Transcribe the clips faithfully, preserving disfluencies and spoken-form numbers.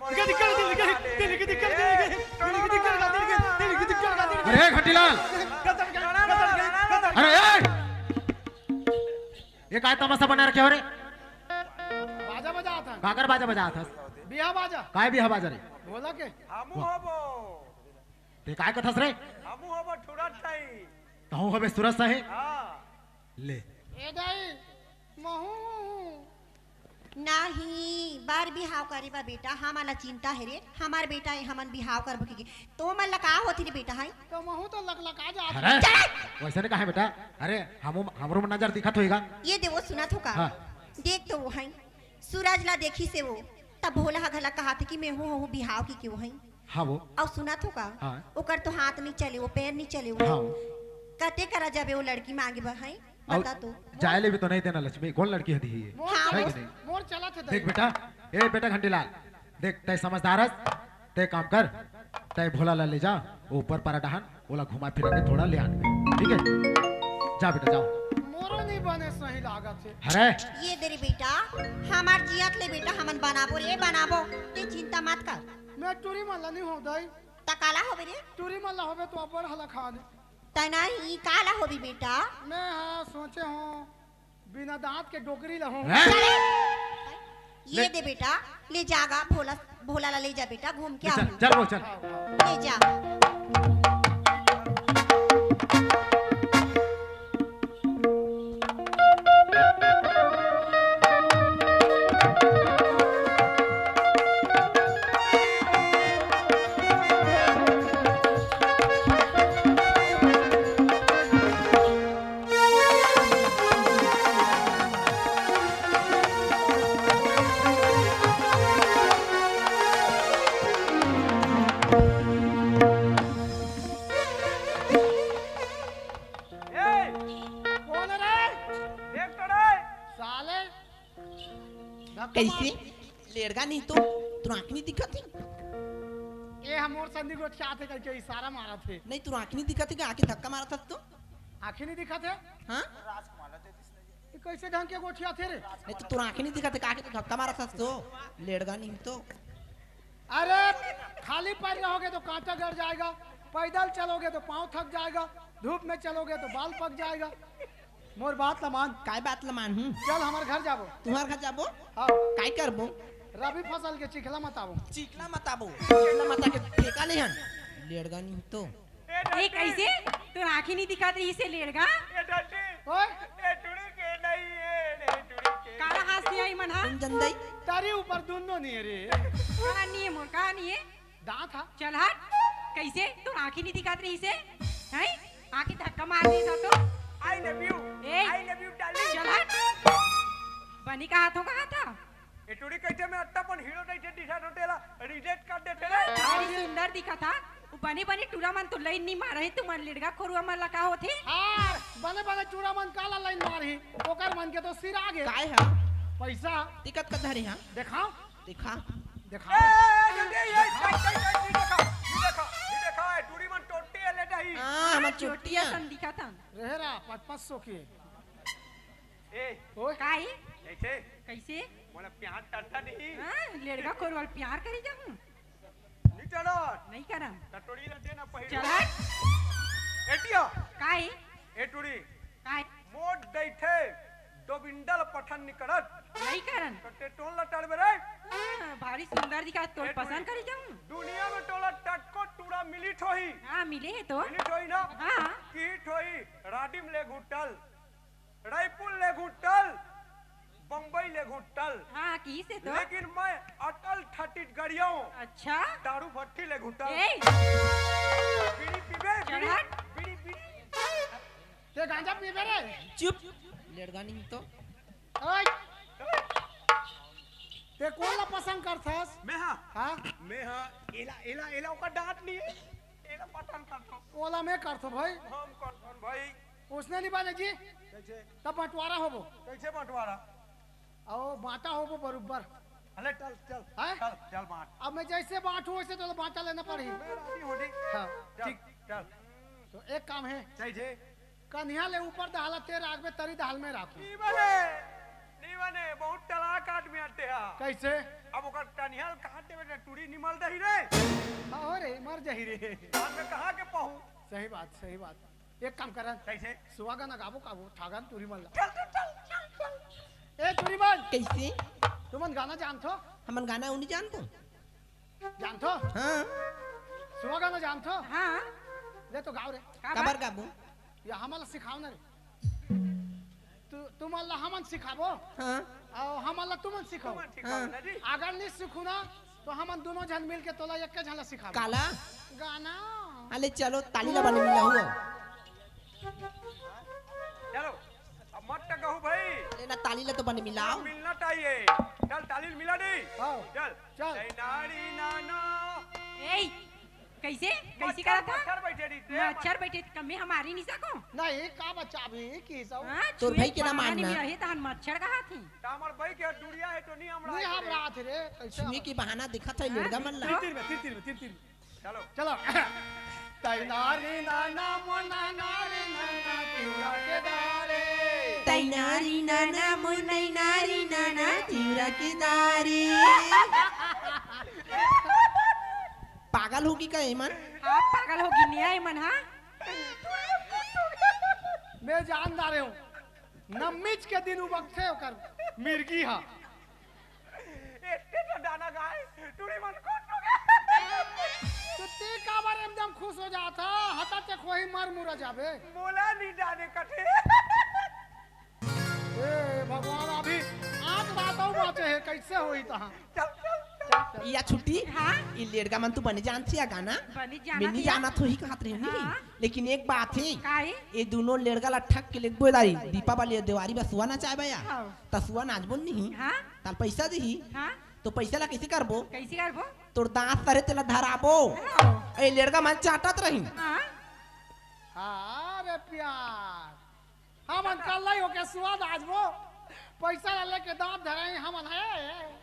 अरे घंटीलाल, अरे ए! ये काय तमाशा बना रखे हो रे? बाजा बजात हन। काकर बाजा बजात हस? बिहा बाजा। काय बिहा बाजा रे? भोला के। हमू हबो। ते काय कथस रे? हमू हबो ठुरत हई। तहूँ हबे सुरत हई? हाँ। ले। ए दाई, महू। नाही, बार बिहाव करे बा बेटा, हमन ला चिंता हे रे, हमार बेटा हे, हमन बिहाव करबो के। तो मन ला का होथे रे बेटा, हाय? तो महू तो लकलका जात हरे? चल! वैसे नहीं कहा बेटा, अरे, हमू, हमरो में नजर दिखत होएगा। ये दे वो सुनत हो का? हाँ। देख तो वो है, सूरज ला देखिस हे वो, तब भोला ह घला कहाथे कि मैं हूँ, हूँ बिहाव के क्यों है? हाँ वो। अउ सुनत हो का? हाँ। ओकर तो हाथ नहीं चले, वो पैर नहीं चले, वो हाँ। कते करा जाबे वो लड़की मांगे बर, हैं? अउ बता तो। जाए ले भी तो नहीं देना लक्ष्मी, कौन लड़की हदी है ये? मोर हाँ। है कि चलत, नहीं? मोर चलत है देख दाई। बेटा, ए बेटा घंटीलाल, देख तय समझदार हस, तय काम कर, तय भोला ला ले जा, वो ऊपर पारा डहान, ओला घुमा फिरा के थोड़ा ले आन, ठीक है? जा बेटा, जाओ। मोरो नहीं बने सही लागत है। अरे! ये दे रे बेटा, हमार जियत ले बेटा, हमन बनाबो रे, बनाबो, ते चिंता मत कर। मैं टूरी मन ला नहीं हो दाई। त काला होबे रे? टूरी मन ला होबे तो अब्बड़ हला खा दे। त नहीं, काला होबे बेटा? मैं हाँ सोचे हूँ, बिना दांत के डोकरी ला हूँ। हैं? चले। ये ले। दे बेटा, ले जागा, भोला, भोला ला ले जा बेटा, घूम के ले चल, आओ। चल वो, चल। ले जा। ए, कौन है रे? देख तो रे। साले, धक्का कैसे? मार। लेड़गा नहीं तो, तोर आँखी नहीं दिखत हे? ए, हमर संदी गोठियात हे करके इशारा मारत हे। नहीं, तोर आँखी नहीं दिखत हे, आँखी धक्का मारत हस तो? आँखी नहीं दिखत हे? हाँ? ये कैसे ढंग के गोठियात हे रे? नहीं तो तोर आँखी नहीं दिखत हे, का के तो धक्का मारत हस तो? लेड़गा नहीं तो। अरे, खाली पैर रहोगे तो कांटा गड़ जाएगा, पैदल चलोगे तो पाँव थक जाएगा, धूप में चलोगे तो बाल पक जाएगा। मोर बात ला मान। काय बात ला मान हूँ? चल, हमार घर जाबो। तुम्हार घर जाबो? हाँ। काय करबो? रबी फसल के चिखला मताबो। चिखला मताबो? चिखला मता के ठेका ले हन। लेड़गा नहीं तो। ए, कैसे? तोर आँखी नहीं दिखत रहिसे लेड़गा? ए, डंडी। ओए। ए, टुड़ी के नहीं है, नहीं टुड़ी के। काला हाथ से आई मन हा? तुम जन दई? तारी ऊपर दुन्नो नहीं है रे। कहाँ नहीं है मोर, कहाँ नहीं है? दांत हा। चल हट, कैसे? तोर आँखी नहीं दिखत रहिसे? हैं? आँखी धक्का मार दे था तो। I love you। A, I love you, darling। चल हट। बनी कहा थो, कहा था? ए टुड़ी कैसे मैं अट्टा पन हीरो नहीं थे, दिशा तो तेला reject कर देते रे। भारी सुंदर दिखा था। वो बनी बनी टूरा मन तो लाइन नहीं मारा है, तुमन लेड़गा खोरुआ मन ला का होथे? हाँ, बने बने टूरा मन काला लाइन मार ही, ओकर मन के तो सिर आगे। काय है? पैसा। दिक्कत का धरे हाँ? दिखाओ। दिखा। दिखा। ए, ए, ए, ए, ए, ए, ए, नहीं देखा, नहीं देखा, नहीं देखा, ए, टूरी मन टोटी है, ले जाही। हाँ, हमर हाँ, चोटी चोटिया है। सन दिखा था। रहे रहा, पाँच पाँच सौ के। ए। ओए। काहे? कैसे? कैसे? मोला प्यार टरता नहीं। हाँ, लेड़गा खोर वाल प्यार करी जाऊँ। नहीं चढ़त। नहीं करम। टटोरी ला देना पहिले। चल हट। एटिया। काहे? ए टूरी। काय? मोट दैठे, डोबिंडल पठन निकड़त। नहीं करन। तो टेटोन ला टड़बे रे। हाँ, भारी सुंदर दिखा, तोर ए पसंद टूरी। करी जाऊँ। दुनिया में टोला टटको टूरा मिलित होही। हाँ, मिले है तो। मिलित होही ना? हाँ। किहित होही, राडिम ले घुटल, रायपुर ले घुटल, बम्बई ले घुटल। हाँ, किहिस हे तो। लेकिन मैं अटल छत्तीसगढ़िया हूँ। अच्छा। दारू भट्टी ले घुटल। ए! बीड़ी पीबे, चल बीड़ी, हट। बीड़ी, बीड़ी। ते गांजा पीबे रे? चुप। लेड़गा नहीं तो। ओए! ते कोन ला पसंद करथस? मैं हाँ। हाँ? मैं हाँ। एला, एला, एला ओकर डांट नहीं है। एला पसंद करथो। ओला मैं करथो भाई। हम करथन भाई। उसने नहीं बाने जी। कैसे? तब बंटवारा होबो। कैसे बंटवारा? आओ, बांटा होबो बरोबर। अरे चल, चल, हैं? चल, चल बांट। अब मैं जैसे बांटू वैसे तो बांटा लेना पड़ी। मैं राजी हूँ जी। हाँ, चल, ठीक। चल। तो एक काम है। कैसे? कन्हिया ले ऊपर दहाल ते राखबे, तरी दहाल में राखू। नहीं बने, नहीं बने, बहुत चालाक आदमी आते हैं। कैसे? अब ओकर टनिहल काट देबे त टूरी निमल दही रे। हाँ रे, मर जाही रे। बाद में कहाँ के पहू? सही बात, सही बात। एक काम करन। कैसे? सुआ गाना गाबो, गाबो, ठागन टूरी मन ला। चल, चल, चल, चल, चल। ए टूरी मन। कैसे? तुमन गाना जानथो? हमन गाना उ नहीं जानथो। जानथो? हाँ। सुआ गाना जानथो? हाँ। ले तो गाओ रे। काबर? काबर गाबो? या हमन ला सिखाओ ना रे। तू, तुमन ला हमन सिखाबो। हाँ। अउ हमन ला तुमन सिखाओ। तुमन सिखाओ हाँ। ना जी। अगर नहीं सीखू ना, तो हमन दोनों झन मिल के तोला एक झन ला सिखाबो। काला? गाना। अले चलो, ताली ला बने मिलाओ। चलो, अब मत टकहू भाई। अरे ना, ताली ला तो बने मिलाओ। मिलना चाहिए। चल, ताली मिला नहीं। हाँ। चल। चल। ए नारी नाना। ए, कैसे? कैसे मच्छर, करत हा? मच्छर बैठे रहिथे, मच्छर बैठे, कमे हमारी निशा को? नहीं, का बच्चा अभी की सब? हाँ, तोर छुए भाई के ना पाना मानना। नहीं मिला है, तहन मच्छर कहा थी। त हमर भाई के दुरिया है तो नहीं हमरा नहीं, है हम रे। रात रे, कैसे छुए हम? के बहाना दिखत है, हाँ, लेड़गा मन ला। तो? तीर, तीर में, तीर, तीर में, तीर, तीर में। चलो। चलो। तैनारी नाना मोना नारी नाना तिउरा के दारे। तैनारी नाना मोना नारी नाना तिउरा के दारे। पागल होगी का एमन? हाँ, पागल होगी निया एमन, हाँ। मैं जान डारे हूँ, नम्मीच के दिन उबकथे ओकर मिर्गी हा। एते तो डाना गाय, टूरी मन खुश हो गया। तो ते काबर एकदम खुश हो जात हा? हता ते खोही मर मुरा जाबे। मोला नहीं डाने कथे। ए भगवान, अभी आठ बातों बाचे है, कैसे होई तहाँ? चल, चल, चल। या छुट्टी? हाँ? ई लेड़गा मन तू बने जानत ही या गाना? बने जानत मैं नहीं ही या। जानत होही कहत रही हूँ, नहीं? हाँ। लेकिन एक बात है, का है? ये दोनों लेड़गा ला ठग के लेगबो दारी, दीपावली और देवारी बा सुआ नचाए बा या। हाँ। त सुआ नाचबो नहीं। हाँ। ताल पैसा देही। हाँ। तो पैसा ला कैसे करबो? कैसे करबो? तोर दांत सरे तेला धराबो। हाँ। ए लेड़गा मन चाटत रही। हाँ। हाँ रे प्यार, हमन कल्लई होके सुआ नाचबो, पैसा ला लेके दांत धराई हमन है।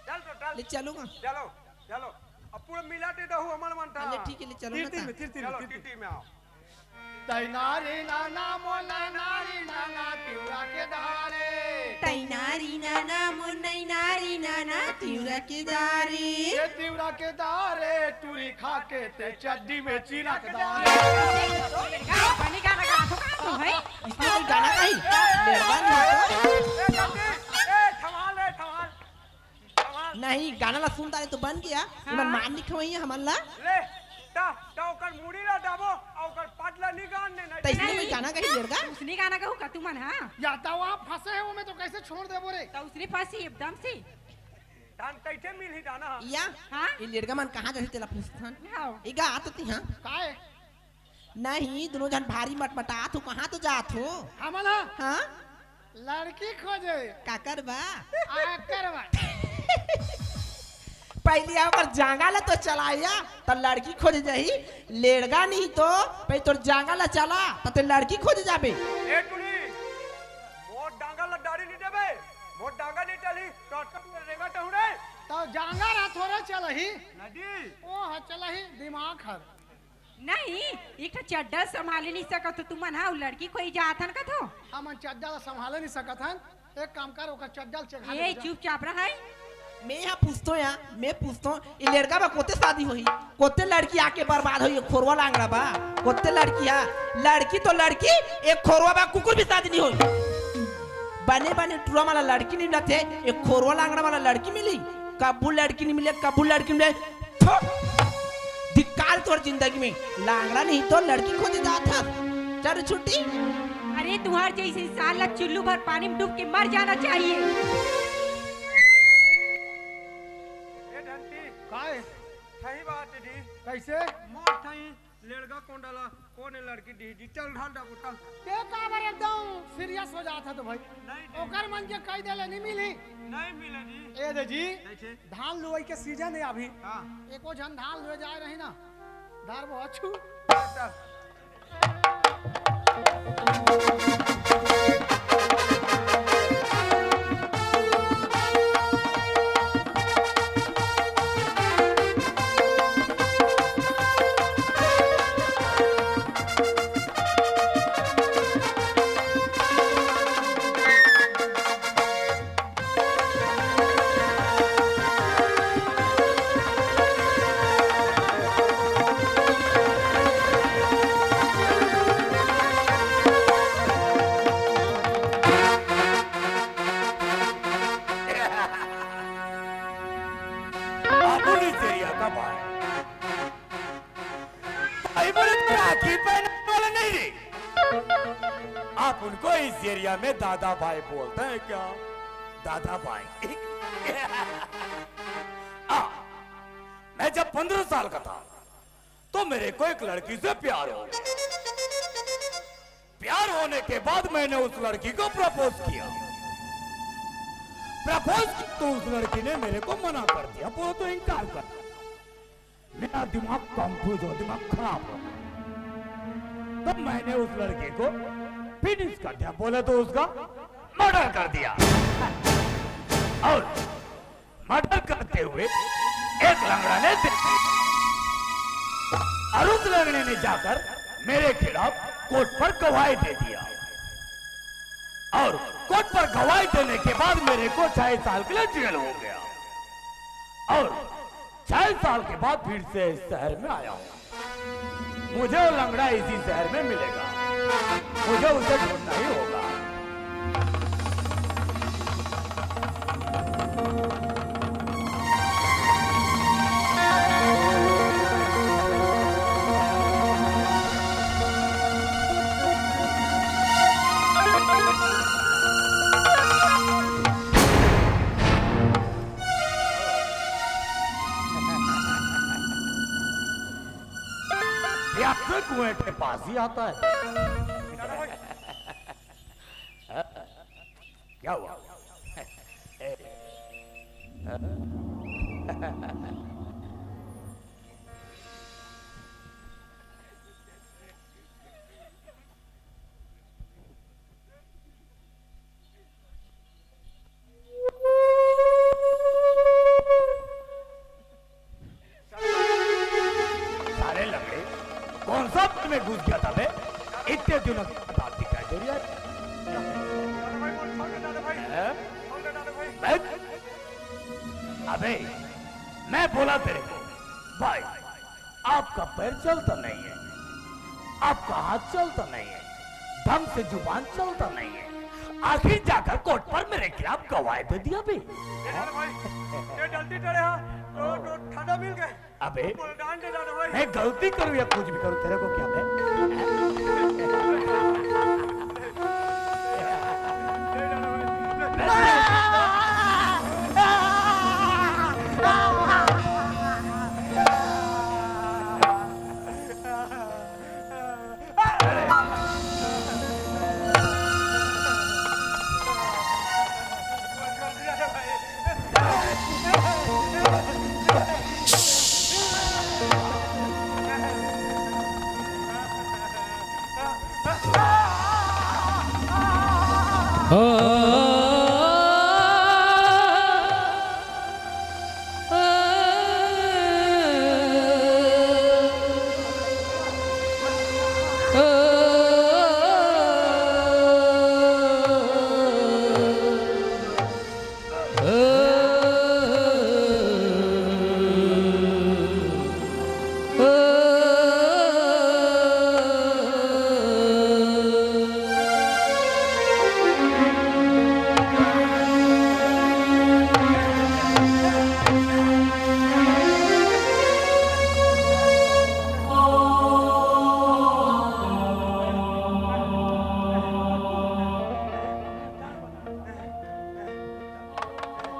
चल तो चल। ले चलो ना। चलो, चलो। अब पूरा मिला दे दहु हमन मन था। ले ठीक है, ले चलो तीर ना तीर ता। में, तीर तीर चलो, में, तीर तीर। तीर में आओ। तैनारी नाना मोना नारी नाना तिउरा के दारे। तैनारी नाना मोना नारी नाना तिउरा के दारे। ये तिउरा के दारे, टूरी खा के ते चड्डी में चिरक दारे। बने गाना गाथो का तो है? इसमें कोई गाना गाही? लेड़वा नहीं तो। ए, जल्दी, ए, ठवाल रे, ठवाल। ठवाल। नहीं, गाना ला सुनता रहे तो बन गया। हाँ। इमन मान नहीं खवैया हमन ला। ले, ता, ता ओकर मुड़ी ला दाबो, आ ओकर पट ला निकाल दे, नहीं त इसने नहीं। कोई गाना गाही लेड़गा? उसने गाना गाहू का तुमन, हाँ? या ता वहाँ फंसे है, वो में तो कैसे छोड़ देबो रे? तो उसने फंसी एकदम से। धान कैसे मिलही दाना? या? हाँ? ये लेड़गा मन कहाँ जाही तेला पूछथन? हाँ। ये गा तो ती, हाँ? काय? नहीं, दोनों झन भारी मटमटात हो, कहाँ तो जात हो? हमन ह? हाँ? लड़की खोजे। काकर बा? आकर बा। पहली ओकर जांगा ला तो चलाया, त लड़की खोजे जाही। लेड़गा नहीं तो, पहले तोर जांगा ला चला, त ते लड़की खोजे जाबे। ए टुरी, मोर डांगा ला डारी नहीं देबे, मोर डांगा नहीं चली, तो अटक रेंगा टहुरे। तो जांगा रहा थोड़ा चलही। नदी। ओ ह चलही, दिमाग हर। नहीं, एक ठो चड्डा संभाले नहीं सकत हो तुमन, हाँ, उ लड़की खोई जात हन कथो। हमन चड्डा ला संभाले नहीं सकत हन, एक काम कर, ओकर चड्डा ला चघा ए, ले जा। चुपचाप रह। मैं यहाँ पूछतो या, मैं पूछतो, ये लड़का बा कोते शादी होही, कोते लड़की आके बर्बाद होही, ये खोरवा लांगड़ा बा, कोते लड़की हा, लड़की तो लड़की, एक खोरवा बा कुकुर भी शादी नहीं होही। बने बने टुरा माला लड़की नहीं मिलत हे, एक खोरवा लांगड़ा माला लड़की मिली, कब्बू लड़की नहीं मिले, कब्बू लड़की मिले, थो! धिक्कार तोर जिंदगी में, लांगड़ा नहीं तो लड़की खोजे जात हस। चल छुट्टी। अरे तुहार जैसे इंसान ला चुल्लू भर पानी में डूब के मर जाना चाहिए। ए धनती, काय? सही बात है दी। कैसे? मोर सही लेड़गा कोंडा ला कोने लड़की दी, दी, चल ढाल डाबो, चल। ते काबर एकदम सीरियस हो जात है तो भाई? नहीं, नहीं। ओकर मन के कह देले नहीं मिली। नहीं मिले जी। ए दे जी, नहीं थे। धान लुवई के सीजन है अभी। हाँ। एको झन धान लुए जाए रही ना, धार वो अच्छू। चल। इस एरिया में दादा भाई बोलते हैं क्या? दादा भाई। आ, मैं जब पन्द्रह साल का था तो मेरे को एक लड़की से प्यार हो गया। प्यार होने के बाद मैंने उस लड़की को प्रपोज किया। प्रपोज तो उस लड़की ने मेरे को मना कर दिया, वो तो इनकार कर दिया। मेरा दिमाग कंफ्यूज हो, दिमाग खराब हो। तो मैंने उस लड़के को फिनिश कर दिया, बोले तो उसका मर्डर कर दिया। और मर्डर करते हुए एक लंगड़ा ने देख लिया। और उस लंगड़े ने जाकर मेरे खिलाफ कोर्ट पर गवाही दे दिया। और कोर्ट पर गवाही देने के बाद मेरे को छह साल के लिए जेल हो गया। और छह साल के बाद फिर से इस शहर में आया हूँ। मुझे वो लंगड़ा इसी शहर में मिलेगा। मुझे उसे ढूंढना ही होगा। प्यासे कुएं के पास ही आता है। क्या हुआ? साले लंगड़े, कौन सा वन में घुस गया था बे? इतने दिनों के बाद आप दिखाई दे रही है। हैं? मैं, अबे, मैं बोला तेरे को, भाई, आपका पैर चलता नहीं है, आपका हाथ चलता नहीं है, ढंग से जुबान चलता नहीं है, आखिर जाकर कोर्ट पर मेरे खिलाफ गवाही दे दिया बे। ए दादा भाई, ये गलती करे हा, तो, तो ठंडा मिल गए। अबे, बोल डांड दे दादा भाई। मैं गलती करूं या कुछ भी करूं, तेरे को क्या बे?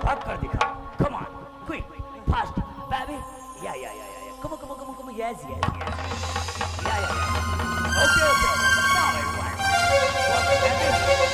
भाग कर दिखा। Come on, quick, fast, baby. Yeah, yeah, yeah, yeah, yeah. Come on, come on, come on, come on. Yes, yes, yes. Yeah, yeah, yeah. Okay, okay, okay. Now I want.